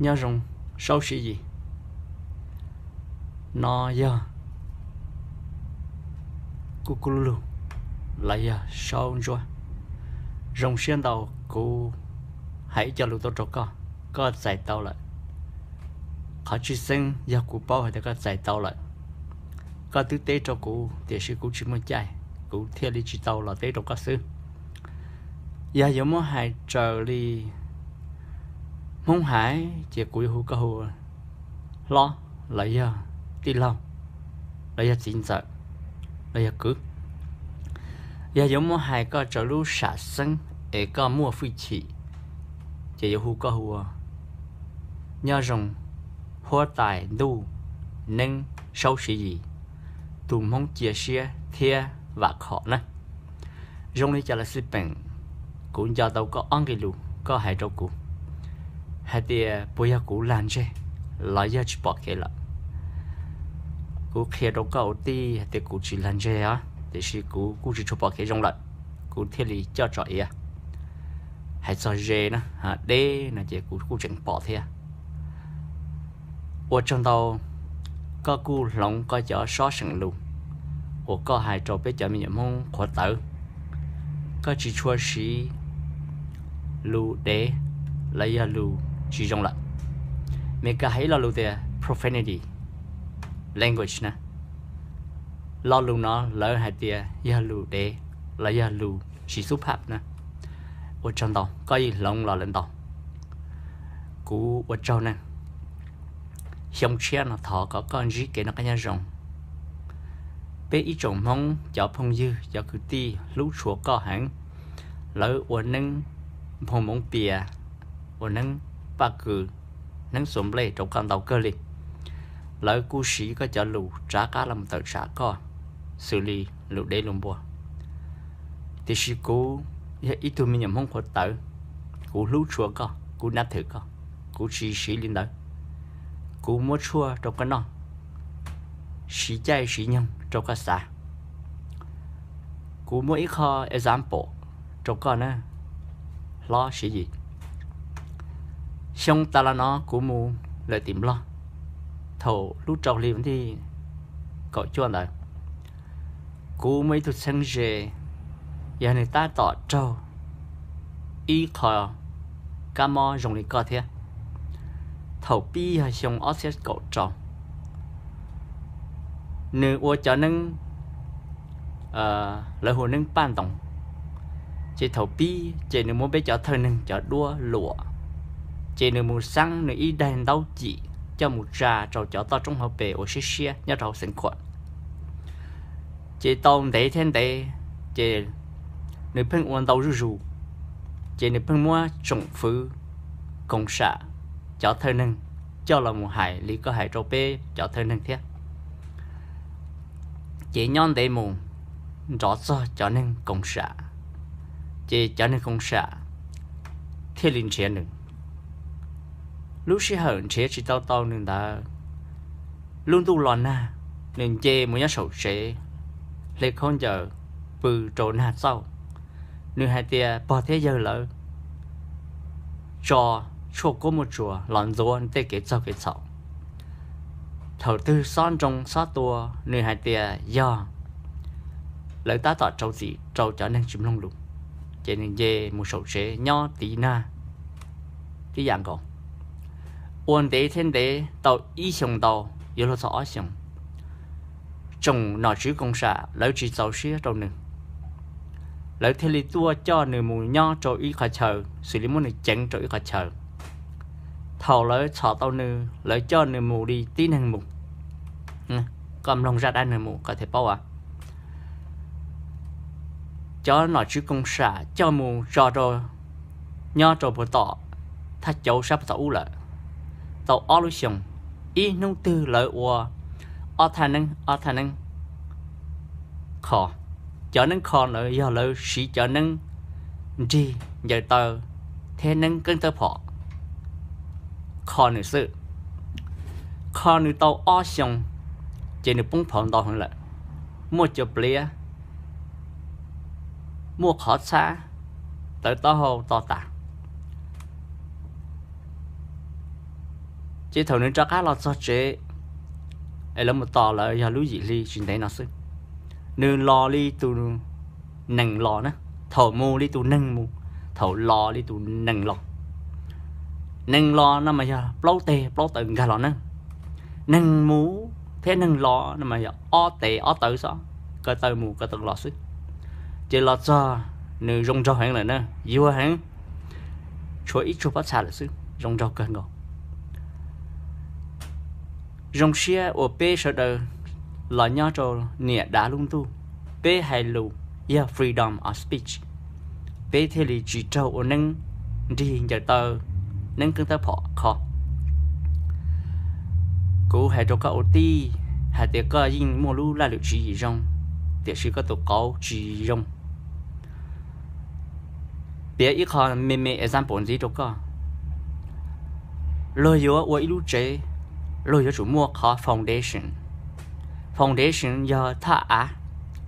Nyob zoo, Saub Siv Yis. No yog kuj kuj lug, los yog Saub Ntsuab. Zoo siab ntau, kuv hais ib co lus tuaj rau koj, koj txais tau lawm. Qhov tshwj xeeb yog kuv paub hais tias koj txais tau lawm. Koj twb teb rau kuv, tiam sis kuv tsis muaj caij, kuv thiaj li tsis tau los teb rau koj xwb. Yog yuav muab hais raws li Hmoob hais, ces kuv yuav hu koj hu hlob, los yog tij laug, los yog txiv ntxawm, los yog kwv. Yog yuav muab hais koj raws lub sam xeeb es koj muaj hwj chim, ces yuav hu koj hu ua nyob zoo, huab tais ntuj neeb Saub Siv Yis, tus Hmoob cia siab thiab vam khom na. Zoo li cas los xij peem, kuv nco tau koj ob nqe lus koj hais rau kuv hais tias puas yog kuv lag ntseg los yog tsis pom kev lawm. Kuv qhia rau koj ua tij hais tias kuv tsis lag ntseg os, tiam sis kuv kuj tsis tshua pom kev zoo lawm, kuv thiaj li coj tso iav. Hais txog ze na, deb no ces kuv kuj tseem pom thiab. Ua tsaug ntau, koj kuj hloov koj cov sob seem lus uas koj hais rau peb cov me nyuam Hmoob qhuav tawv. Koj tsis tshua siv lus dev los yog lus tsis zoo lawm. Meskas hais ib lo lus tias profanity language na. Lo lus no lawv hais tias yog lus dev los yog lus tsis xub phaj na. Ua tsaug ntau, koj yeej hloov los lawm ntau. Kuv ua tsaug ne. Xyoo tshiab no thov kom koj ntsib kev noj qab nyob zoo. Peb ib tsoom Hmoob cov phooj ywg cov kwv tij hlub tshua koj heev. Lawv ua neeb nphoo moov pias, ua neeb paj kws, neeb xuas nplej rau koj ntau kawg li. Lawv kuj siv koj cov lus rov qab los tawm tsam koj xws li lus dev lus npua. Tiam sis kuv yog ib tug me nyuam Hmoob qhuav tawv, kuv hlub tshua koj, kuv nab thwm koj, kuv tsis siv li ntawd. Kuv muab tshuaj rau koj noj, siv caij siv nyoog rau koj xav. Kuv muab ib qho example rau koj na, hlob Siv Yis. Xyoo tas los no kuv mus lawm tim Nplog, thaum lub rau hli vas thij kaum cuaj ntawd, kuv muaj ib tug txheeb ze, yog nws tab tom raug ib qho kab mob zoo li koj thiab. Thaum pib yog xyoo ob txhiab kaum rau, nws ua cov neeb, lawv hu neeb paj ntoos. Ces thaum pib ces nws muab peb cov thawj neeg cov duab luam, ces nws mus xaab nws ib daig ntaub cim coj mus tsa rau cov toj roob hauv pes uas siab siab nyob rau hauv xeev Khuam. Ces tau ntev thiab ntev, ces nws pheej ua ntau zuj zus, ces nws pheej muab tsoom fwv koom sam cov thawj neeg coj los mus hais li koj hais rau peb cov thawj neeg thiab. Ces nyob ntev mus nrov txog cov neeg koom sam, ces cov neeg koom sam thiaj li nrhiav nws. Lub sij hawm nrhiav tsis tau tau nws ntawd, lub ntuj los nag, nws nce mus nyob saum tsev, hle khaub ncaws pw rau nag txauj. Nws hais tias pog thiab yawg lawv tso tshuaj kuab muaj tsuas los ntxuav nws tej kev txaug kev txhaum. Thaum twg xob nroo xob tua, nws hais tias yog lawv tab tom rau txim rau cov neeg tsis mloog lus, ces nws nce mus saum tsev nyob tiv nag tib yam nkaus. Ua ntev thiab ntev tau ib xyoos ntau, yuav luag txog ob xyoos, tsoom nom tswv koom sam lawv tsis txaus siab rau nws, lawv thiaj li tuaj coj nws mus nyob rau ib qhov chaw, xws li muab nws ceev rau ib qhov chaw. Thaum lawv txhom tau nws, lawv coj nws mus li tib neeg mus. Koj mloog zaj dab neeg mus koj thiaj paub as. Cov nom tswv koom sam coj mus tso rau nyob rau puag tom thaj cauv sab puag tom ub lawm. Tau ob lub xyoos, ib hnub twg lawv ua ob thaj neeb ob thaj neeb kho. Cov neeb kho ntawd yog lawv siv cov neeb nrig ncaws taw thiab neeb keeb tawb phom kho nws xwb. Kho nws tau ob xyoos, ces nws poob phauv ntau heev lawm, muaj cua pliav, muaj qhov txhab, tawv taub hau to tas. Ces thaum nws rov qab los txog tsev, es lawv mus tos lawv yog lub yim hli tsis ntev no xwb, nws los li tus nees los na, thaum mus li tus neeg mus, thaum los li tus nees los. Nees los no mas yog plaub teg plaub taw nkag los na, neeg mus thiab neeg los no mas yog ob tes ob taw xwb, ko taw mus ko taw los xwb. Ces los txog, nws zoo nraug heev lawm na, yuag heev, tshuav ib tsuag pob txha lawm xwb, zoo nraug kawg nkaus. Zoo siab uas peb sawv daws los nyob rau niam dav lub ntuj, peb hais lus yog freedom of speech, peb thiaj li tsis raug ua neeb nrig ncaws taw, neeb keeb tawb phom kho. Kuv hais rau koj ua tij hais tias koj yeej muaj lub laj lim tswv yim zoo, tiam sis koj tus qauv tsis zoo. Piav ib qho me me example ntxiv rau koj. Luag yuav ua ib lub tsev, luag yuav tsum muaj qhov foundation. Foundation yog thaj av,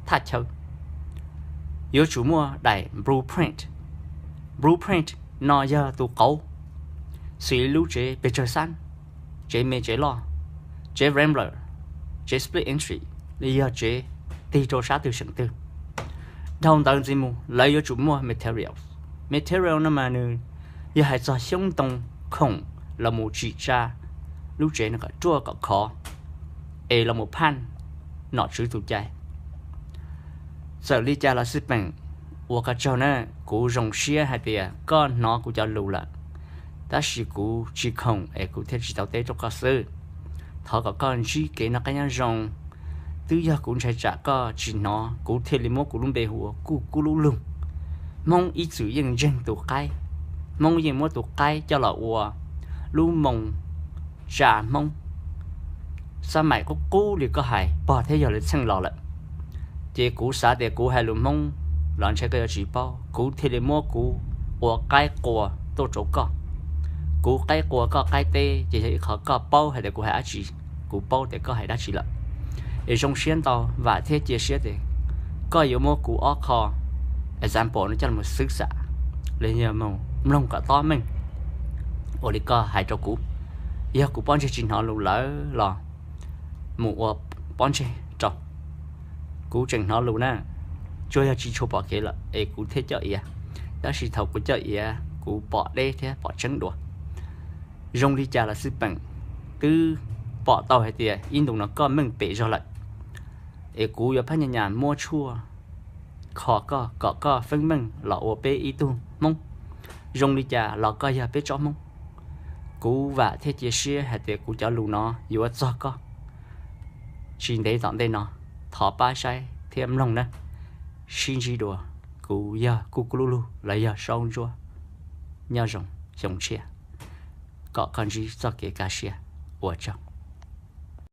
thaj chaw. Yuav tsum muaj daim blueprint. Blueprint no yog tus qauv xws li lub tsev pes tsawg xab, tsev me tsev loj, tsev rambler, tsev split entry, li yog tsev tig rau sab twg seem twg. Dhau ntawd ntxiv mus lawv yuav tsum muaj materials. Material no mas nws yog hais txog xyoob ntoo, khoom los mus tsim tsa lub tsev no kom ruaj kom khov, es los mus phaj nom tswv tus cai. Txawm li cas los xij peem, ua qhov tsaug na, kuv zoo siab hais tias koj hnov kuv cov lus lawm, tab sis kuv tsis khoom es kuv thiaj tsis tau teb rau koj xwb. Thov kom koj ntsib kev noj qab nyob zoo. Twb yog kuv ntshai tsam koj tsis hnov, kuv thiaj li muab kuv lub npe hu ua Kuj Kub Lub Lug. Hmoob ib txwm yeej ntseeg tus qaib, Hmoob yeej muab tus qaib coj los ua lub moo tsa Hmoob. Xab maim qub qub li koj hais pog thiab yawg lawv txheej los lawm, ces kuv xav tias kuv hais lus Hmoob los ntshe koj yuav tsis paub, kuv thiaj li muab kuv ua qaib qua tuaj rau koj. Kuv qaib qua koj qaib teb ces yog ib qho koj paub hais tias kuv hais dab tsi, kuv paub tias koj hais dab tsi lawm. Es zoo siab ntau, vam thiab cia siab tias koj yuav muab kuv ob qho example no coj los xwb xam, los yog mloog kom tob meej ua li koj hais rau kuv. Yog kuv pob ntseg tsis hnov lus lawm los mus ua pob ntseg rau. Kuv tseem hnov lus na, tsuas yog tsis tshua pom kev lawm es kuv thiaj coj iav, tab sis thaum kuv coj iav kuv pom deb thiab pom tseeb dua. Zoo li cas los xij peem, twb pom tau hais tias ib ntus no koj meej pem zog lawm, es kuv yuav phab nyas nyas muab tshuaj kho koj kom koj feeb meej los ua peb ib tug Hmoob. Zoo li cas los koj yog peb tsob Hmoob. Kuv vam thiab cia siab hais tias kuv cov lus no yuav txog koj tsis ntev tom ntej no. Thov pab saib thiab mloog na. Sib ntsib dua, kuv yog Kuj Kub Lub Lug los yog Saub Ntsuab. Nyob zoo, xyoo tshiab, kom koj ntsib txoj kev kaj siab. Ua tsaug.